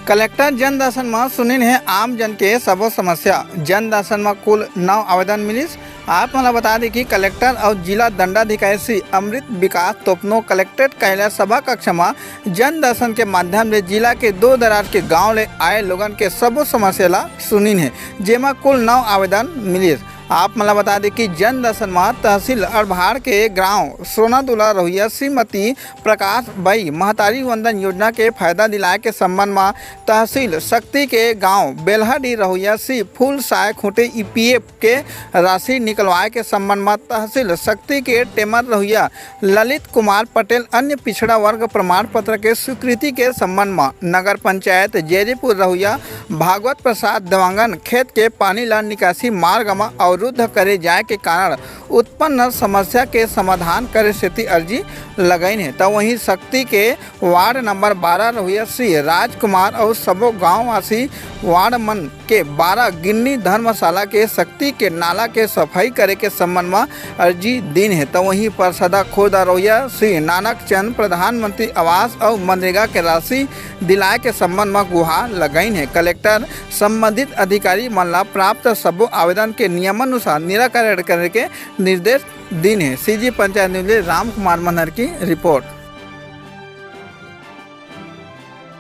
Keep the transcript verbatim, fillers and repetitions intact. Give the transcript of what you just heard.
Collector जन दर्शन म सुनिन हे आम जन के सबो समस्या। जन दर्शन म कुल नौ आवेदन मिलिस। आप मन ल बता दें कि कलेक्टर अउ जिला दंडाधिकारी श्री अमृत विकास तोपनो कलेक्ट्रेट कार्यालय सभा कक्ष म जन दर्शन के माध्यम ले जिला के दूर दराज के गांव ले आए लोगन के सबो समस्या ल सुनिन हे, जेमा कुल नौ आवेदन मिलिस। आप मन ल बता दें कि जन दर्शन म तहसील अड़भाड़ के गांव सोनादुला रहुइया श्रीमती प्रकाश बाई महतारी वंदन योजना के फायदा दिलाए के संबंध म तहसील सक्ती के गांव बेलहाडी रहुइया श्री फूल साय खूंटे ईपीएफ के राशि निकलवाए के संबंध म तहसील सक्ती के टेमर रहुइया ललित कुमार पटेल अन्य पिछड़ा वर्ग प्रमाण पत्र के स्वीकृति के संबंध म नगर पंचायत जेरीपुर रहुइया भागवत प्रसाद देवांगन खेत के पानी ला निकासी मार्ग म अवरुद्ध करे जाए के कारण उत्पन्न समस्या के समाधान करे सेती अर्जी लगाइन हे। त वहीं सक्ती के वार्ड नंबर बारह रहुइया श्री राजकुमार अउ सबो गांववासी वार्ड मन के बारह गिन्नी धर्मशाला के सक्ती के नाला के सफाई करे के संबंध म अर्जी दीन हे। त वहीं परसदा खुर्द रहुइया श्री नानक चंद प्रधानमंत्री आवास अउ मनरेगा के राशि दिलाए के संबंध म गुहार लगाइन हे। कलेक्टर संबंधित अधिकारी मन ला प्राप्त सबो आवेदन के नियमानुसार निराकरण करे के निर्देश दीन हे। सीजी पंचायत न्यूज ले राम कुमार मनहर की रिपोर्ट।